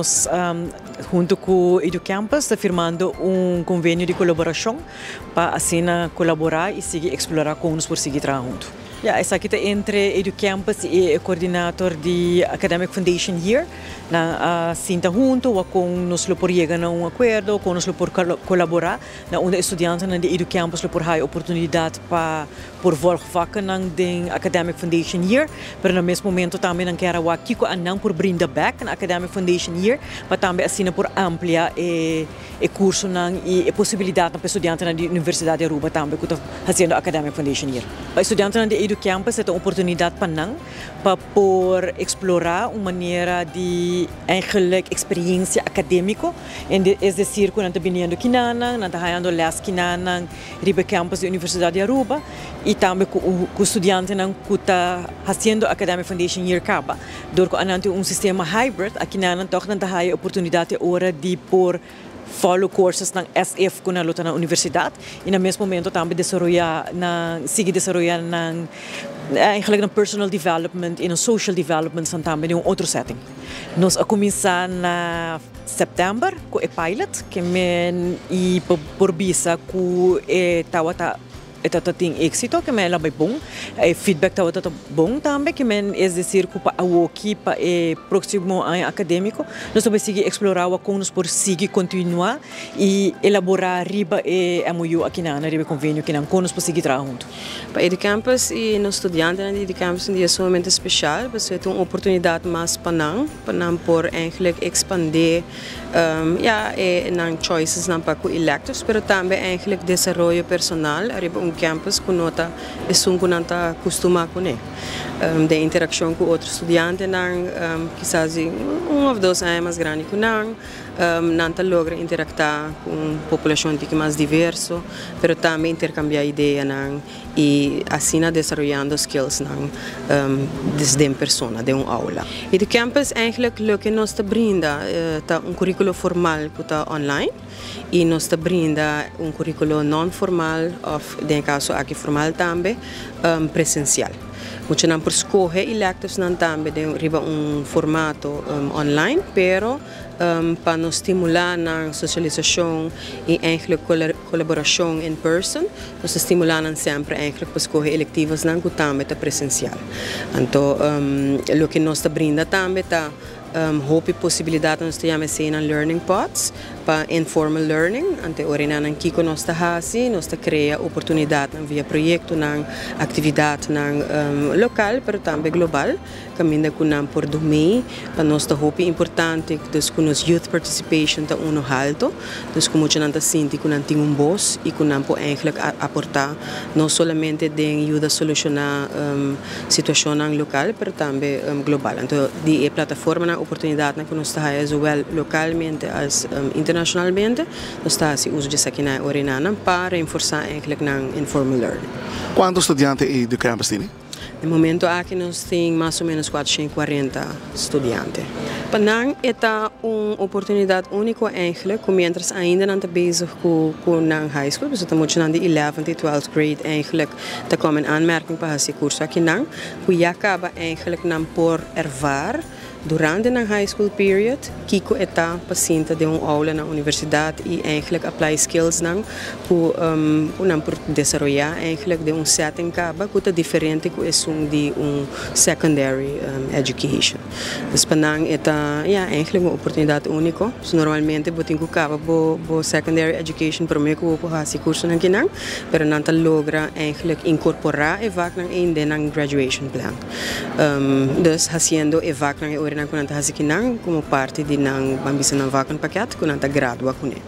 Nos hunto cu EduCampus ta firmando un convenio di colaboracion pa asina colabora y sigui explora con nos por sigui traha hunto. Ja, esaki ta entre EduCampus y e coordinator di Academic Foundation Year. Nan a sinta hunto wak con nos lo por yega na un acuerdo, con nos lo por colabora na unda e studiantenan di EduCampus lo por haya oportunidad pa por volg vakkennan den Academic Foundation Year, pero na mes momento tambe nan kier a wak kiko a nan por brinda bek na Academic Foundation Year pa tambe asina por amplia e e cursonan y e posibilidadnan pa e studiantenan di Universidad di Aruba tambe cu ta haciendo Academic Foundation Year. Pa e studiantenan di EduCampus e ta un oportunidad pa nan pa por explora un manera di eigenlijk experiencia academico, es decir cu nan ta biniendo kinanan, nan ta hayando les kinanan riba e campus di Universidad di Aruba y tambe cu studiantenan cu ta haciendo Academic Foundation Year caba. Door cu anan tin un sistema hybrid, akinanan toch nan ta haya e oportunidad e ora di por follow coursesnan as if cu nan lo ta na universidad y na mes momento tambe desaroya nan, sigui desaroya nan eigenlijk nan personal development y nan social development san tambe den un otro setting. Nos a cuminsa na september cu e pilot ke men y por bisa cu e tawata. E tabata tin éxito, ke men el a bai bon. E feedback tabata ta bon tambe, ke men es decir ku pa awoki, pa e próksimo aña akadémiko, nos ta bai sigui eksplorá wak kon nos por sigui kontinuá i elaborá riba e MOU akinan, riba e konvenio akinan, kon nos por sigui traha huntu. Pa EduCampus i nos studiantenan di EduCampus un dia sumamente speshal, pasobra e ta un oportunidat mas pa nan, pa nan por eigenlijk ekspandé Ya, e nan choicesnan pa cu electives, pero tambe eigenlijk desaroyo personal ariba un campus cu no ta esun cu nan ta custuma cune. Den interaccion cu otro studiantenan, kisas di un of dos aña mas grandi cu nan, nan ta logra interacta cu un populacion tiki mas diverso, pero tambe intercambia ideanan. Y asina desaroyando skillsnan desde en persona, den un aula. Y di campus eigenlijk loke nos ta brinda ta un curriculo formal cu ta online y nos ta brinda un curriculo non formal of den e caso aki formal tambe presencial. Muchanan por scoge electivesnan tambe den riba un formato online pero Pa nos stimulá nan sosialisashon i eigenlijk kolaborashon in person, nos ta stimulá nan semper eigenlijk pa skohe electivasnan ku tambe ta presensial. Anto loke nos ta brinda tambe ta hopi posibilidatnan, nos ta yama esei nan learning pods, pa informal learning. Anto e ora nan kiko nos ta hasi, nos ta krea oportunidatnan via proyektonan, aktividatnan lokal pero tambe global. Caminda cu nan por dumí, pa nos ta hopi importante, dus cu nos youth participation ta uno halto, dus cu muchanan ta sinti cu nan tin un bos y cu nan por eigenlijk aporta no solamente den yuda soluciona situacionnan local, pero tambe global. Anto di e plataformanan, oportunidadnan cu nos ta haya zowel localmente as internacionalmente, nos ta haci uso di esakinan e orinanan pa reenforsa eigenlijk nan informal learning. Cuanto studiante e Educampus tini? E momento aki nos tin mas o menos 440 studiante. Pa nan e ta un oportunidad unico eigenlijk cu mientras ainda nan ta bezig cu cu nan high school, pasobra ta muchanan di eleventh y twelfth grade eigenlijk ta come in aanmerking pa haci e curso akinan, cu ya caba eigenlijk nan por ervaar Durante nan high school period, kiko e ta pa sinta den un aula na universidad y eigenlijk apply skillsnan cu cu nan por desaroya eigenlijk den un setting caba cu ta diferente cu esun di un secondary education. Dus pa nan e ta, ya, eigenlijk un oportunidad unico. So normalmente bo tin cu caba bo bo secondary education prome cu bo por haci cursonan kinan, pero nan ta logra eigenlijk incorpora e vaknan ey den nan graduation plan. Dus hasiendo e vaknan e oranan ku nan ta hasi kinan komo parti di nan ban bisa nan vakkenpakket ku nan ta gradua kuné.